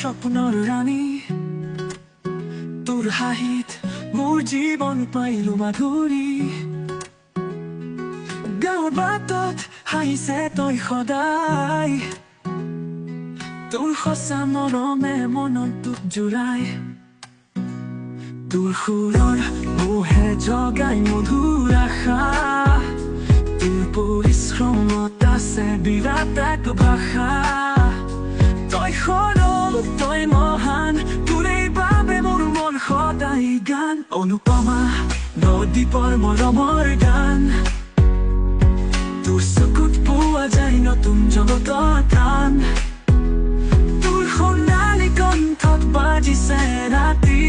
সপোনৰ ৰাণী। তোৰ হাঁহিত মোৰ জীৱন পাইলো মাধুৰী। গাঁৱৰ বাটত হাঁহিছে তই সদায়। তোৰ সঁচা মৰমে মনত তোক জোৰাই। তোৰ সুৰৰ মোহে জগাই মধুৰ আশা। তোৰ পৰিশ্ৰমত আছে বিৰাট এক ভাষা। তই সৰল, তই মহান, তোৰেই বাবে মোৰ মন সদায় গান। অনুপমা নদীপৰ মৰমৰ গান। তোৰ চকুত পোৱা যায় নতুন জগতৰ টান। তোৰ সোণালী কণ্ঠত বাজিছে ৰাতি।